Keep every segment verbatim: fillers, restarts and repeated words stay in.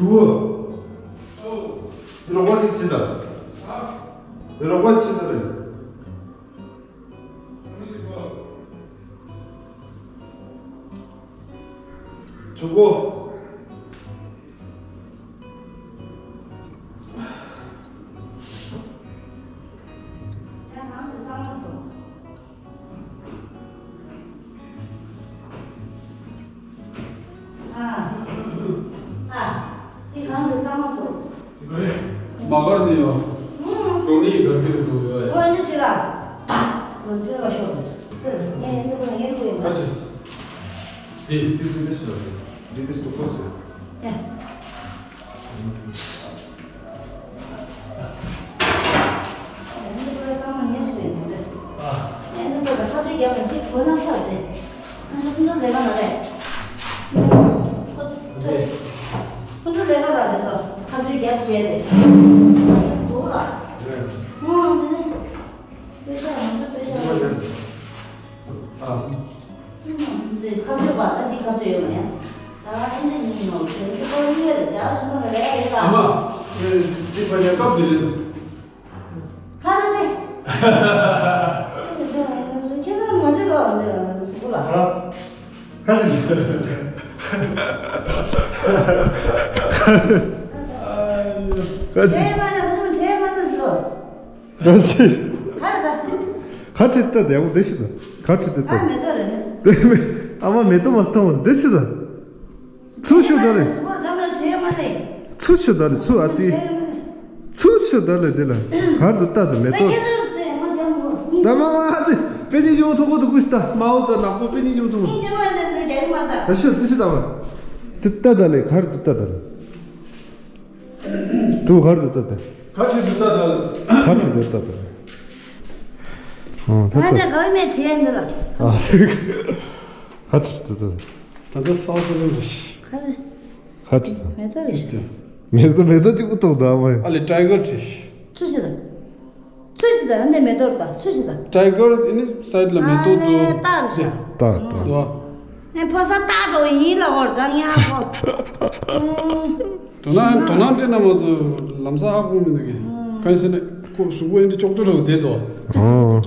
ཨོ། རོགས་པ་ཞིག་བྱེད་དང་། རོགས་པ་ཞིག་བྱེད་དང་། ཆུ་གོ། ཨ། ཨ། འདི་གང་དུ་བཏང་མ་སོང་། མ་གར་ནི་ཡོད། ཨུམ། གྲོ་ནི་གར་གྱི་འགྲོ་ཡོད། ཨོ་འདི་ཞིག་ལ། ད། ང་འདི་བ་ཤོག་ངས་འདི་བ་ངས་འགྲོ་ཡོད། ག་ཅི། འདི་འདི་སུ་འདི་ཞིག་ལ། འདི་འདི་སུ་ཁོ་སུ། ཡ། ཁ་མཆུ་བ་ད་འདི་ཁ་མཆུ་ཡོད་མ་ཡ། ད་ཨེ་འདྲ་ཉིན་མོ་ཁྱོད་ཀྱི་ཁོ་ཡོད་རེད་ད་ཞིམ་པ་རེད་ཡ། ཨ་མ། ཨེ་འདི་པ་ཡ་སྐབས་འདི་རེད། ཁ་རེད་དེ། ཁྱེད་རང་མ་འདྲི་ལ་གཟུགས་པོ་ལ། ཁ་ཞིག་ཁ་ཞིག་བྲེལ་མ་ན་ཧུ་བྲེལ་མ་ན་འགྲོ། ག་ཟེར། ག་རེ་ད། ག་ཁྲིད་ལྟ་དེ་ཡག་པོ་བསྡད་ཤི་ད། ག་ཁྲིད་དེ་ལྟ། ཨ་མེ་ཏོག་རེད་ནི། དེ་མེ། ཨ་མ་མེ་ཏོག་མ་སྟོང་བར་བསྡད་ཤི་ད། ཚུར་ཤོག་ད་ལེ། ཚུར་ཤོག་ད་ལེ་ཚུར་ཨ་ཙི། ཚུར་ཤོག་ད་ལེ་དེ་ལ། གར་དུ་ལྟ་དང་མེ་ཏོག་ད་མ་མ་ཨ་ཙི། པེ་ཉིན་ཅུང་ཐོག་པོ་དུ་ཀུ་ཤི་ད་མ་འོ་ད་ནག་པོ་པེ་ཉིན་ཅུང་ཐོག་པོ། ད་ཤི་དེ་ཤི་ད་མ། དེ་ལྟ་ད་ལེ་གར་དུ་ལྟ་ད་ལེ། ཀྲུའུ་གར་དུ་ལྟ་དེ། ག་ཁྲིད་དུ་ལྟ་དང་། ག་ཁྲིད་དུ་ལྟ་དང་། ཨོ་ད་ད་ལྟ། ག་མེད་བྱས་འདི་ལ། ཨ། ག་ཁྲིད་དུ་ལྟ། ད་ལྟ་ས་ས་ཟིན་རེད། ག་རེ། ག་ཁྲིད་དུ། མེ་ཏོག་རེད། མེ་ཏོག་མེ་ཏོག་གཅིག་པུ་ཐོག་དང་མ། ཨ་ལེ་ཊའི་གར་རེད། ཚུར་ཞིག་དང་། ཚུར་ཞིག་དང་ཨ་ནི་མེ་ཏོག་དང་ཚུར་ཞིག་དང་། ཊའི་གར་ཨ་ནི་སའིཌ་ལ་མེ་ཏོག་ཨ་ནི་ཏོག་ཏོག་ཏོག་ཏོག་ཨེ་ཕོ་ས་ཏག་འགྲོ་ཡིན་ལ་འོར་ད་ཉག་གོ། དོ་ན་དོ་ན་ཅི་ན་མ་ཚོ་ལམ་སང་ཧ་གོ་མི་འདུག་གི། གང་ཡིན་ཟེར་ན་ཁོ་གཟུགས་པོ་ཨེ་འདྲ་ཅོག་ཅོག་རེད་བསྡད་དོ། ཨོ།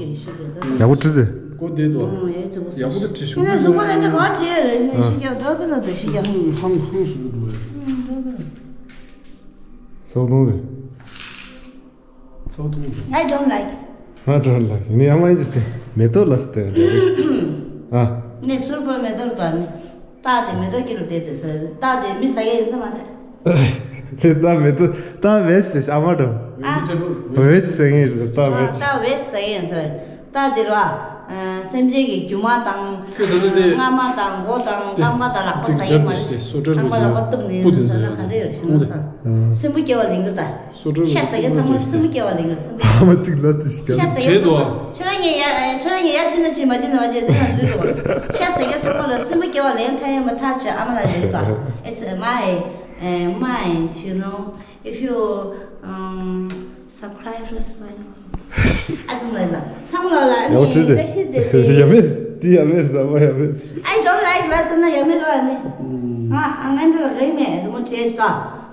ཡག་པོ་བྲིས་ཏེ། ཁོ་བསྡད་དོ། ཡག་པོ་དེ་བྲིས་ཤོག་གཟུགས་པོ་ལ་ནི་ག་བྲིས་རེད་ནི་ཤི་རྒྱག་འགྲོ་པི་ལ་དུ་ཤི་རྒྱག་ཧང་ཧང་གཟུགས་པོ་འགྲོ་རེད། སོག་དོང་རེད། སོག་དོང་རེད། I don't like. I don't like. ནི་ཡང་མ་ཡིན་ཏེ་མེ་ཏོག་ལ་སྟེ། ཨ། ནི་ཟུར་པ་མེ་ཏོག་དང་ནི། རྟགས་དེ་མེ་ཏོག་དཀྱིལ་ལ་བསྡད་དེ་ཟེར། རྟགས་དེ་མི་ཟ་ཡས་ཡིན་ས་མ་རེད། དེ་རྟགས་མེ་ཏོག་རྟགས་བེད་ཞེས་ཨ་མ་དང་། ཨ། བེད་ཟ་ངེས་ཟེར་རྟགས་བེད། རྟགས་བེད་ཟ་ཡས་ཡིན་ཟེར། རྟགས་དེ་ར། སེམས་ཅན་གྱི་རྒྱུ་མ་དང་། ཁྱོད་ད་ལྟ་དེ། རྔ་མ་དང་མགོ་དང་རྐང་པ་དང་ལག་པ་ཟ་ཡས་མ་རེད། རྐང་པ་ལག་པ་གཏུབ་ནས་ཟ་ན་ག་འདྲ་ཡོད་ཟེར་ན་ས། སྲིན་པོ་སྐྱེ་བ་ལེན་གི་རེད་ད། སོ་ཏྲ་ཤ་ཟ་མཁན་ཚང་མ་སྲིན་པོ་སྐྱེ་བ་ལེན་གི་རེད། སྲིན་པོ། ཨ་མ་གཅིག་ལ་ཙི་ཤི་ཀ་ཤ་ཟ་མཁན་བྱེད་དོ། ཚང་མ་ཁྱོད་རང་ཉིད་ཡ་ཁྱོད་རང་ཉིད་ཡ་ཕྱིན་ན་ཕྱིན་མ་ཕྱིན་ན་མ་ཕྱིན་འདི་ན་འཛུལ་འགྲོ་བ་རེད། ཤ་ཟ་མཁན་ཚང་མ་ལ་སྲིན་པོ་སྐྱེ་བ་ལེན་ཐ་ཡན་མ་ཐག་ཆོད། ཨ་མ་ལ་ལེན་ཏོ། It's my mind, you know, if you um, subscribe to my ཨ་ཙི་མ་ལ་ཚང་མ་ལ་ཡག་པོ་བྲིས་ཏེ། བཀྲ་ཤིས་བདེ་ལེགས། ཡ་མེད་དེ་ཡ་མེད་ཟ་མ་ཡ་མེད། I don't like ལ་ཟེར་ན་ཡ་མེད་ར་ནི། ང་ཨ་ངན་འགྲོ་ལ་ག་ཡི་མེད་རི་མོ་བྲིས་ཤག་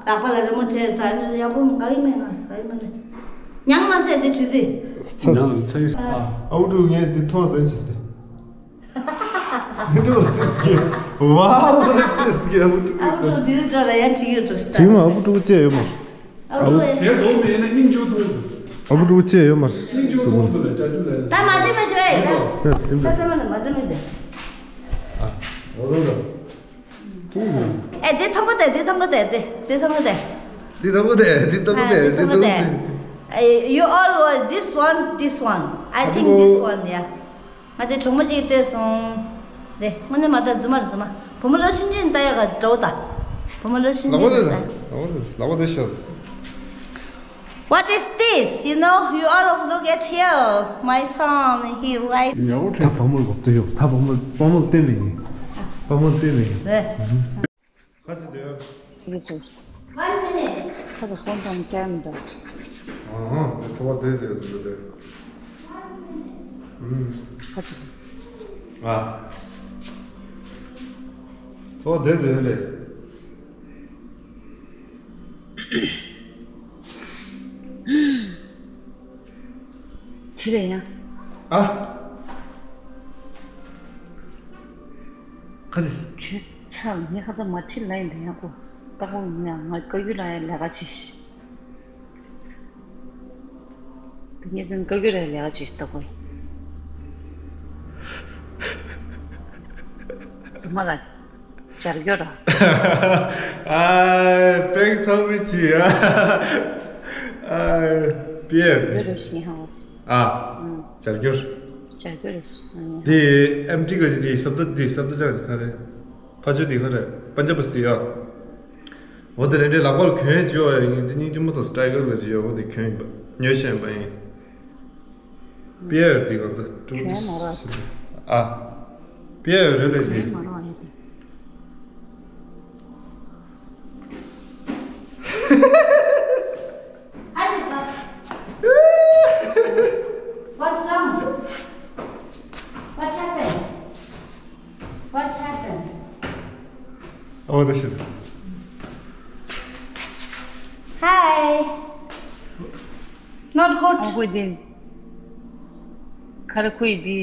ལག་པ་ལ་རི་མོ་བྲིས་ཤག་ཡག་པོ་ག་ཡི་མེད་ང་ག་ཡི་མ་ནི། ཉང་མ་སེ་དེ་བྲིས་ཏེ། ཚ། ཉང་ཚ་ཡི། ཨ་བུ་ཕྲུག་ངས་འདི་མཐོང་ཟེར་ཅི་སྟེ། ཨ་བུ་ཕྲུག་བྲིས་ཀྱི། ཝའོ་བྲིས་ཀྱི་ཨ་བུ་ཕྲུག་ཨ་བུ་ཕྲུག་འདི་འགྲོ་ལ་ཡང་བྲིས་ཡོད་འགྲོ་ཤི་ད། དྲིས་མ་ཨ་བུ་ཕྲུག་བཅས་ཡོད་མ། ཨ་བུ་ཕྲུག་ཞེ་སྡོམ་མེད་ན་སྙིང་རྗེ་ཐུང་། ཨ་བུ་ཕྲུག་བཅས་ཡོད་མ། སྙིང་རྗེ་ཐུང་དུ་ལ་ཅ་ཅུ་ལ། ད་མ་བྲིས་མ་ཤི་བས་ད། ད་སིམ་ད་པ། ད་ད་མ་ད་མ་བྲིས་མ་ཤི། ཨ། འོ་རོ་རོ། ཨེ་དེ་ཐང་གོ་དེ་དེ་ཐང་གོ་དེ་དེ་དེ་ཐང་གོ་དེ། དེ་ཐང་གོ་དེ་དེ་ཐང་གོ་དེ་དེ་ཐང་གོ་དེ། You all want this one, this one. I think this one, yeah. ང་དེ་གྲོགས་མོ་ཞིག་བལྟས་སོང་། དེ་དངོས་གནས་མ་ལྟ་རྫུན་མ་རེད་རྫུན་མ། བུ་མོ་ལོ་ཤིན་ཅུན་ལྟ་ཡག་ག་འདྲ་བོ་ད། བུ་མོ་ལོ་ཤིན་ཅུན་ལྟ་ཡག་ལག་པ་དེ་ཤོད། What is this? You know, you all of look at here. My son, he right. ད་བུ་མོ་ལ་བབ་ཏུ་ཡོད། ད་བུ་མོ་བུ་མོ་བསྟན་པའི་ངེས། བུ་མོ་བསྟན་པའི་ངེས། ཁ་ཚིག་དེ། One minute. ཁ་ཚིག་སོང་ཙང་བསྐྱལ་མི་འདུག་ཨ་ཧ། ཚོ་བ་དེ་དེ་དེ་དེ། ཁ་ཚིག་ཨ། ཚོ་བ་དེ་དེ་ལེ། ཁྲིད་རེད་ཡ། ཨ། ཁ་ཅིག་ཁྱོད་ཚ་ངས་ཁ་ཚ་མ་ཁྲིད་ལ་ཡིན་ད་ཡ་ཁོ། ལྟ་ཁོ་ཡིན་ཡ། ང་བཀའ་བརྒྱུད་ལ་ཡ་ལས་ཀ་བྱེད་ཤི། དེ་ངས་ཚན་བཀའ་བརྒྱུད་ལ་ཡ་ལས་ཀ་བྱེད་ཤི་ལྟ་ཁོ། རྫུན་མ་ལ་སྦྱར་རྒྱུ་ར། ཨ། པེང་ཚང་མི་ཅི་ཡ། ཨ། པི་ཡ་དེ། ཡོད་རེད་ཤི་ཧང་། ཨ། ཨང་། སྦྱར་རྒྱུ། སྦྱར་རྒྱུ་རེད། ཨང་། དེ་ཨེམ་ཊི་ག་ཅི་དེ་སབ་ཏོ་དེ་སབ་ཏོ་ཅང་ག་རེ། ཕ་ཆོས་དེ་ག་རེ། པན་ཇབ་སི་དེ་ཡ། འོ་དེ་རེ་འདྲའི་ལག་པར་གྱོན་བྱས་ཡོད་ཡིན་དེ་སྙིང་རྗེ་མོ་དང་སི་ཊའི་གར་ག་ཅི་ཡོད་འོ་དེ་གྱོན་ཡིན་པ་ཉོས་བཞག་ཡིན་པ་ཡིན། པི་ཡ་ཡོད་དེ་གང་ཚ་ཀྲུང་གི་ཨ། པི་ཡ་ཡོད་རེད་ལས་དེ། Hi, Lisa. What's wrong? What happened? What happened? Oh, this is. Hi. Not good. ཨ་ཁུ་དེ། ཁ་ར་ཁུ་ཡི་དེ་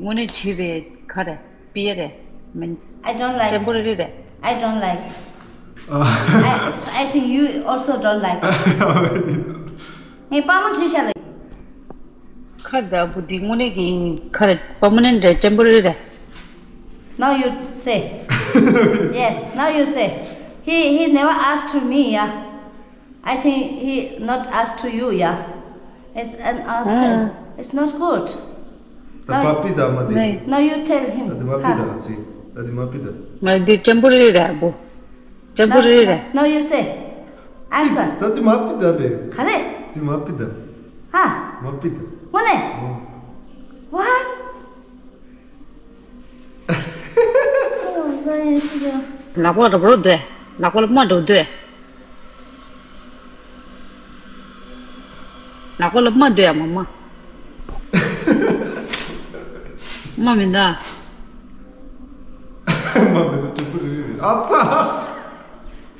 དངོས་གནས་བྱི་རེད་ཁ་རེད། པི་ཡ་རེད། མིན། I don't like. ཊེམ་པོ་རེ་རི་རེད། I don't like. I, I think you also don't like. ངས་པ་མོ་ཁྲིད་ཤག་ལ། ཁ་བརྡ་བུ་འདི་དངོས་གནས་ཀྱི་ཁ་རེད། པ་མོ་ནན་རེད། ཊེམ་པོ་རེ་རི་རེད། Now you say. Yes, now you say. He, he never asked to me, yeah. I think he not asked to you, yeah. It's an apple. It's not good. ད་པ་པི་ད་མ་དེ། Now you tell him. ད་དེ་མ་པི་ད་ཨ་ཙི། ད་དེ་མ་པི་ད། མ་དེ་ཊེམ་པོ་རེ་རི་རེད་བུ། ཊེམ་པོ་རེ་རི་རེད། Now you say. Answer. ད་དེ་མ་པི་ད་ལེ། ག་རེ། དེ་མ་པི་ད། ཧ། མ་པི་ད། དངོས་གནས། What? ནག་པོ་རོབ་རོབ་སྡོད། ནག་པོ་ལ་མ་འགྲོ་སྡོད། ནག་པོ་ལ་མ་སྡོད་ཡ་མ་མ། མ་མི་འདའ། མ་མི་འདའ་ཊེམ་པོ་རེ་རི་རེད། ཨ་ཙ།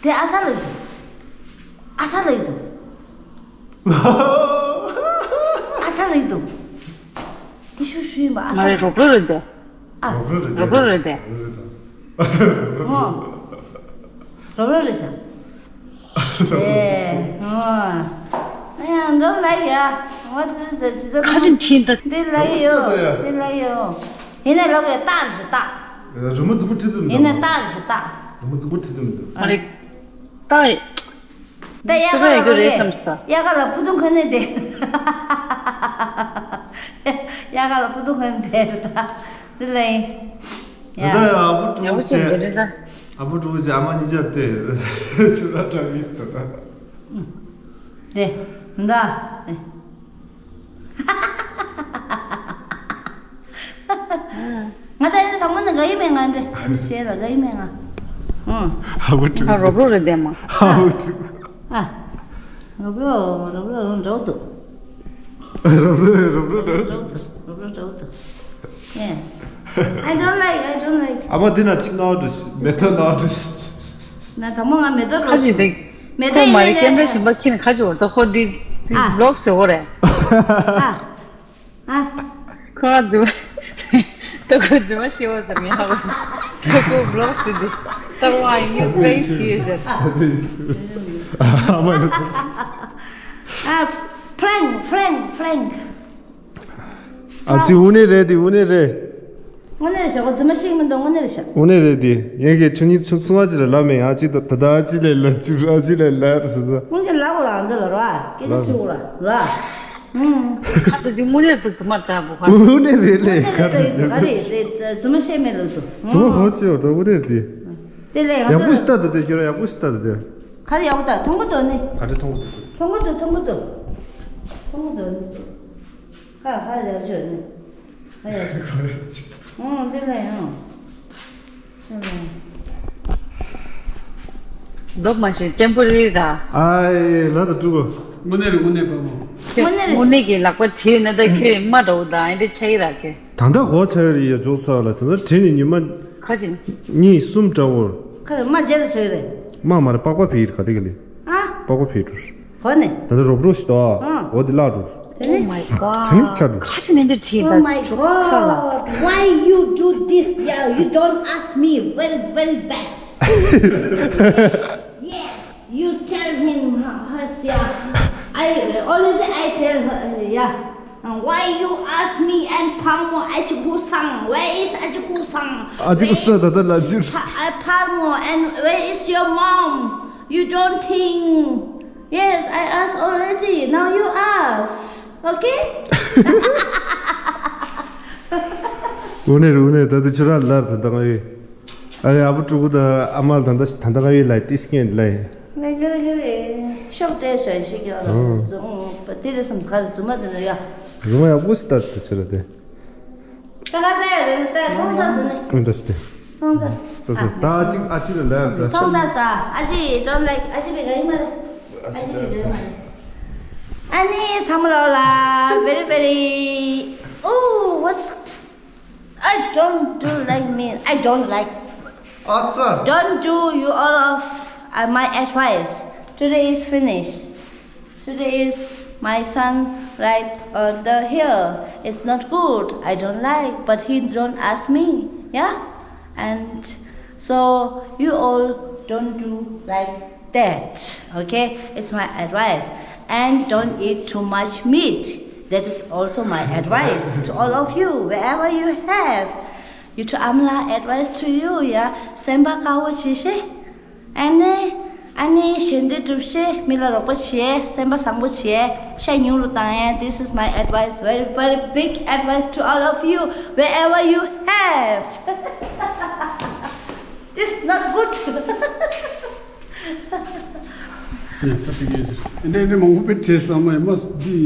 དེ་ཨ་ཙ་ལབ་འདུག་ཨ་ཙ་ལབ་འདུག་ཨ་ཙ་ལབ་འདུག་ཡེ་ཤུ་ཞུས་ཡིན་པ་ཨ་ཙ། ང་རེ་རོབ་རོབ་རེད་དེ། ཨ། རོབ་རོབ་རེད་དེ། རོབ་རོབ་རེད་དེ། ཨོ། རོབ་རོབ་རེད་ཤག་ཨེ། ཨོ། ཨ་ཡ། འགྲོ་ལ་ཡ། ང་ཚོ་ཚོ་ཇི་ལྟར་ཁ་ཆེམས་ཁྲིད་འདི། འདི་ལ་ཡོད། འདི་ལ་ཡོད། ཡིན་ན་ལོག་གི་རྟགས་རེད་ཤག་རྟགས། རི་མོ་རྫིག་པོ་ཁྲིད་ཐུབ་མི་འདུག་ཡིན་ན་རྟགས་རེད་ཤག་རྟགས། རི་མོ་རྫིག་པོ་ཁྲིད་ཐུབ་མི་འདུག་མ་རེད། རྟགས། ད་དབྱར་ཁ་ལ་ཀོ་རེད་བསམ་ས། དབྱར་ཁ་ལ་ཕུ་ཐུང་གོན་ནས་བསྡད། དབྱར་ཁ་ལ་ཕུ་ཐུང་གོན་ནས་བསྡད་རེད་ད། འདི་ལ་ཡིན། ད་ཡ། ཡ་ཨ་བུ་ཀྲུ་ཡག་པོ་བོ་བྱས། བྱེད་འདི་རེད་ད། ཨ་བུ་ཀྲུ་བོ་བྱས། ཨ་མ་གཉིས་ཆར་དེ་ཆུ་ལ་གྲང་གི་ད་ད། དེ། ད། དེ། ང་ད་ཡིན་ན་དང་པོ་ནས་དགའ་ཡི་མེད་ང་འདྲ། ཨ་ནི་བྱས་ལ་དགའ་ཡི་མེད་ང་། ཨང་། ཧ་བུ་ཀྲུ། ང་རོབ་རོབ་རེད་བསྡད་མ། ཧ་བུ་ཀྲུ། ཨ། རོབ་རོབ་རོབ་རོབ་འདྲ་བོ་འདུག་རོབ་རོབ་རོབ་རོབ་འདྲ་བོ་འདུག་རོབ་རོབ་འདྲ་བོ་འདུག Yes. I don't like, I don't like. ཨ་མ་འདི་ན་གཅིག་ནོར་འདུག་མེ་ཏོག་ནོར་འདུག་ན་དང་པོ་ང་མེ་ཏོག་ཁ་རོབ་ཅིག་འདུག་མེ་ཏོག་ཁོ་མ་རེད། ཡིན་ཀེམ་ར་ལས་ཞིམ་པ་ཁྱེད་ནི་ཁ་ཅིག་འོར་ད་ཁོ་འདི་འདི་ཨ། བློག་ཟེར་བོ་རེད། ཨ། ཨ། ཁོ་རྫུན་མ། ད་ཁོ་རྫུན་མ་ཤི་བ་ཙམ་ཡང་ཧ་གོ། ད་ཁོ་བློག་ཟེར་འདི། ད་རུང་ཨ་ཡིན་པའི་ཤི་ཡོད་ཟེར། ཨ། prank, prank, prank. ཨ་ཙི། དངོས་གནས་རེད་དེ། དངོས་གནས་རེད། དངོས་གནས་རེད་ཤག་ཁོ་རྫུན་མ་ཤི་མི་འདུག་དངོས་གནས་རེད་ཤག་དངོས་གནས་རེད་དེ། ངས་ཀྱི་ཁྱོད་གཉིས་ཚུ་ཚུང་ཨ་ཅི་ལ་ལབ་མེད། ཨ་ཅི་ད་ད་ཨ་ཅི་ལས་ལ་ཅུ་ཨ་ཅི་ལས་ལ་རེད་ཟེར་ཟེར། ཁོང་ཚོས་ལབ་དགོས་ར། ཨ་ཙི་ལ་ར་སྐད་ཆ་ལབ་ཅིག་དགོས་ར་ར། ཨུམ། ཁ་ཏ་འདི་དངོས་གནས་དུ་རྫུན་མ་ལྟ་བུ་ཁ། དངོས་གནས་རེད་ལས། ག་རེ་ག་རེ་རེད། རྫུན་མ་བཤད་མེད་ལབ་འདུག་རྫུན་མ་ཧོ་ཅི་ཡོད་ད། དངོས་གནས་རེད་དེ། དེ་ལས་ཡག་པོ་ཞིག་ལྟ་དུ་དེ་ཁྱོད་རང་ཡག་པོ་ཞིག་ལྟ་དུ་དེ། ག་རེ་ཡག་པོ་ལྟ། མཐོང་གི་འདུག་ནི། ག་རེ་མཐོང་གི་འདུག་མཐོང་གི་འདུག་མཐོང་གི་འདུག་མཐོང་གི་འདུག་ནི། ཁ་ཁ་ཡར་བྱོས་ནི། ཁ་ཡར་བྱོས། ཨོ་འདི་ལ་ཡང་། འདི་ལ་ཡང་། འདོགས་མ་ཤེས་ཅན་པོ་རི་ར། ཨའི་ལ་ད་ཀྲུ་གོ། དངོས་གནས་རེད། དངོས་གནས་པ་མོ། ཁྱོད་དངོས་གནས་རེད། དངོས་གནས་ཀྱི་ལག་པ་བྲིས་ན་ད་ཁྱོད་མ་འདྲ་བོ་དང་ཨེ་འདྲ་ཆགས་ཀྱི་ར་ཁྱོད། ད་ལྟ་གོ་ཆགས་ཀྱི་རེད་ཡ། འཇོག་ཚར་ལ་ད་ལྟ་བྲིས་ནས་ཉི་མ་ཁ་ཅིག་གཉིས་གསུམ་འདྲ་བོར། ཁ་རེ་མ་རྗེས་ལ་ཆགས་ཀྱི་རེད། མ་མ་རེད། པགས་པ་བི་རེད་ག་དེ་ག་ལེ། ཨ། པགས་པ་ཕུད་འགྲོ། གོ་ནས། ད་ལྟ་རོབ་རོབ་ཞིག་འདུག་ཨ། འོ་དེ་བརླག་འགྲོ། དེ་ནས། Oh my god. དེ་ནས་ཆག་འགྲོ། ཁ་ཤས་ནས་འདི་བྲིས། Oh my god, why you do this? Yeah, you don't ask me. Very, very bad. Yes, you tell him, uh, her, yeah. I already I tell her, yeah. Uh, why you ask me and Pamo Achiku-san? Where is Achiku-san? Achiku-san, ད་ལྟ་ལ་ཅིག་ཕ- uh, Pamo, and where is your mom? You don't think. Yes, I asked already. Now you ask. Okay? འོ་ནས་འོ་ནས་ད་ལྟ་ཁྱོད་རང་ལར་ད་ལྟ་ང་ཡོད། ཨ་རེ་ཨ་བུ་ཕྲུ་གུ་དང་ཨ་མ་ལ་ད་ལྟ་ད་ལྟ་ང་ཡོད་ལ་ཏིས་ཀེན་ལ། ངས་ག་རེ་ག་རེ་ཤོག་སྤྲད་བྱ་ཞིག་ཡོད་ལ་ཟུང་པ་དེ་རེ་སམ་ག་རེ་རྫུན་མ་དེ་ན་ཡ། རྫུན་མ་ཡག་པོ་ཞིག་ལྟ་ད་ཁྱོད་ར་དེ། ཀ་ཀ་ཏའི་རེད་ཏའི་མཐོང་ས་ཟིན་ནི། ཀུན་ཏྲ་སྟེ། མཐོང་ས་ཟིན། ད་ད་ཨ་ཅིག་ཨ་ཅིག་ལ་ལ་ད། མཐོང་ས་ས་ཨ་ཅིག་don't like ཨ་ཅིག་བེ་ག་ཡིན་མ་རེད། ཨ་ཅིག་བེ་ག་ཡིན་མ་རེད། ཨ་ནི་ཚང་མ་ལོ་ལ་very very. Oh, what's, I don't do like me. I don't like. ཨ་ཙི། Don't do you all of, uh, my advice. Today is finished. Today is my son right on the hill. It's not good. I don't like, but he don't ask me. Yeah? And so you all don't do like that. Okay? It's my advice. And don't eat too much meat. That is also my advice to all of you, wherever you have. You to Amla advice to you, yeah. Semba kawo chishe. ཨ་ནི། ཨ་ནི་ཞེ་འདོད་སྒྲུབ་ཤེས། མི་ལ་རོགས་པ་བྱེད། སེམས་པ་བཟང་པོ་བྱེད། ཤ་ཉུང་རུ་བཏང་ཡ། This is my advice, very very big advice to all of you, wherever you have. This not good. ཡ་ད་དེ་གས་འདྲ་འདྲ་མང་པོ་དཔེ་བྲིས་སམ་མ་ཡིན་མ་འདི།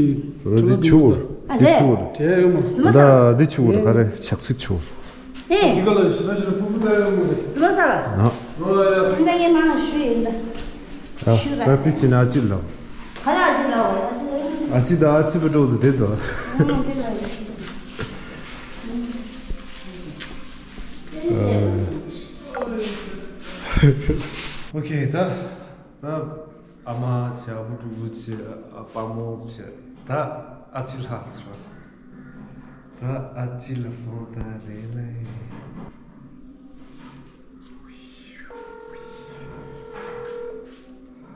འདི་ཆུ་བོ་རེད། འདི་ཆུ་བོ་རེད། བྲིས་ཡོད་མ། འདི་ཆུ་བོ་རེད། ད་འདི་ཆུ་བོ་རེད། ག་རེ་ཆག་སྲིད་ཆུ་བོ། ཨེ། འདི་ག་ལ་ཞི་ལ་ཞི་ལ་ཕུར་ཕུར་ལྟ་ཡོད་མ་རེད། རྫུན་མ་ས་ལ། ན། རོ་ཡ། འདི་ངས་མ་ཞུ་ཡིན་ད། ཨ། ཞུ་ར། ད་དེ་ཅི་ན་ཨ་ཅི་ལ། ག་ལ་ཨ་ཅི་ལ་འོ་ཨ་ཅི་ལ། ཨ་ཅི་ད་ཨ་ཅི་བུ་འགྲོ་ཟེར་དེ་དོ། ཨོ་ཁེ་ད། ད་ཨ་མ་བྱས། ཨ་བུ་ཕྲུག་བུ་བྱས། ཨ་པ་མོ་བྱས། ད་ཨ་ཅི་ལ་ཟེར་བ། ད་ཨ་ཅི་ལ་ཕོན་ད་རེ་ལེ།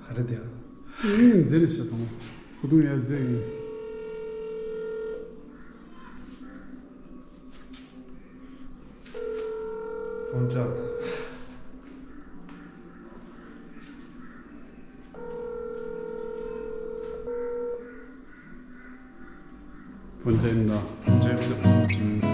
ཧ་རེ་དེ། ཡིན་མཛེས་ནས་བཤད་དང་། བུ་དུང་ཡ་མཛེས་ཡིན། ཕོན་ཅག་ཕོན་ཅག་ཡིན་ད། ཕོན་ཅག་ཡིན་ད།